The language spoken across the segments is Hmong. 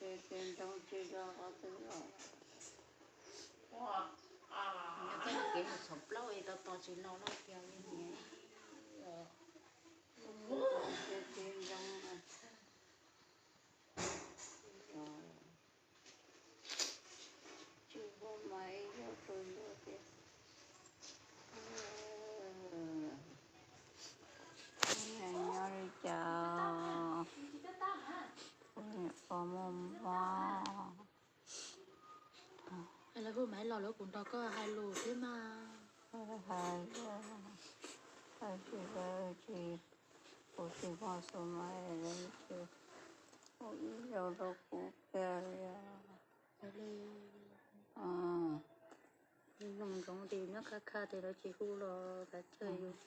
Ces ntoo tsis los qhov twg los. Nyob txoj kev mus txhom plaub es tos tos tsis los no tias li niam. Ces ntoo tsis hu mas ib zaug rau yuav tias, nyob li cas, kuv niam pog muaj mob. Lawv hu maiv los lawv kuv nrog koj hais lus thiab mas. Hais, hais tsis, lawv tsis, kuv tsis muaj xu mas lawv tsis hu ib zaug rau kuv kiag li. Zoo zoo ces yus nyob khaj khaj ces lawv tsis hu los kav tsij yus,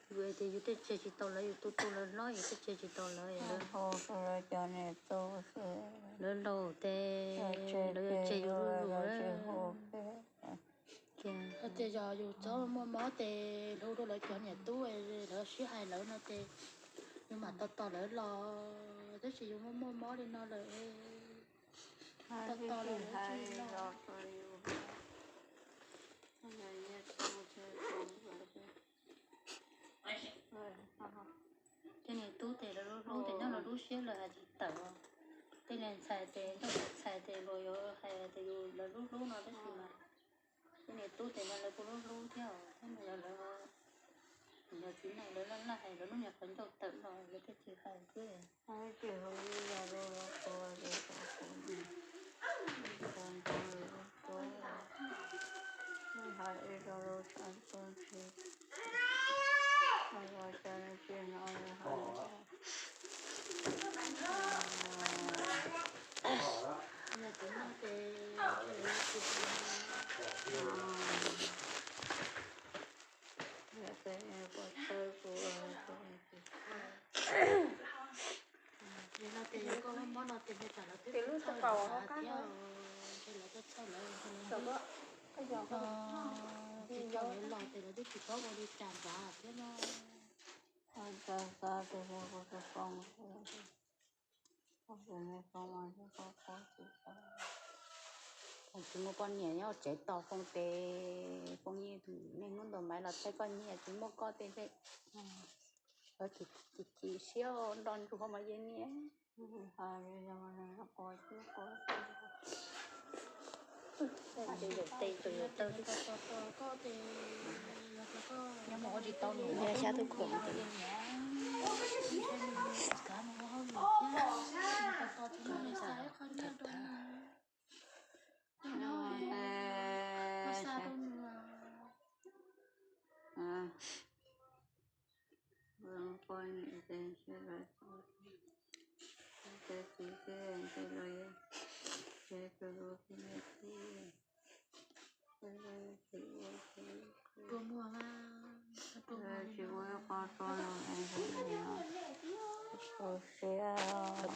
yus tias yus tej tseg tsis tau lawv, yus tu tu lawv hlob yus tej tseg tsis tau lawv, lawv hu rau lawv cov niam tub xwb. Lawv laus ces lawv yuav tseg yus zuj zus. Hais tias yog yus txhob muaj mob ces hu rau lawv cov niam tub, lawv sib hais lawv no ces yus mam tos tos lawv los, tab sis yus muaj muaj mob li no lawm, tos tos lawv tsis los. Tej niam tub ces lawv lub hlub ces nyob lawv lub siab lawm hais tsis tawm. Tej niam ntxhais ces ntxhais ces luag yuav hais tias yus lawv lub hlub no tab sis mas tej niam tub ces mas lawv kuj lub hlub thiab, thiab mas yog lawv, yog txiv neej lawv laj laj hais lawv lub niag qhov ncauj tawm los lawv thiaj tsis hais xwb. Ces lub txawj kaus thiab, ntshe lawv txawj txhawj lawv, tsis coj lawv los ces lawv twb tsis paub ua li cas nrad thiab no. Tsis muaj poj niam nyob tsev tos Foob tes, Foob yeej tus neeg hnub ntaus maiv los thaij koj nyiaj, tsis muaj koj tej lawv chim siab nrog ntsuag mas yeej niam. Tes tes tes tes nyob mus ua tsis tau nws xyab twb khuam.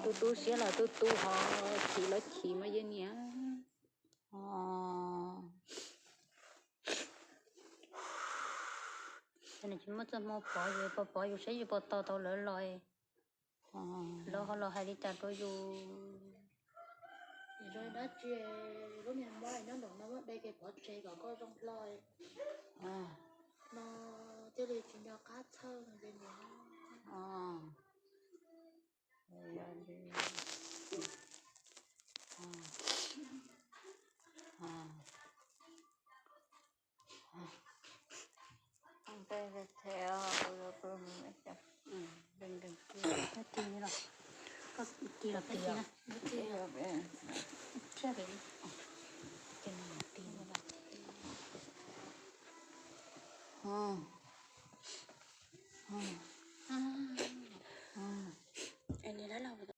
Tu tu siab los tu tu ho chim los chim mas yeej niam. Nws tsis muaj txoj hmoo pov yus, pov pov yus saib yus puas tos tau lawv los, lawv ho los hais li cas rau yus. Zoo dab tsi, lub niag mob nyob nraum no muab de kev pov tseg kom koj zoo hlo no thiaj li tsis nco qab txhawj no ces niam.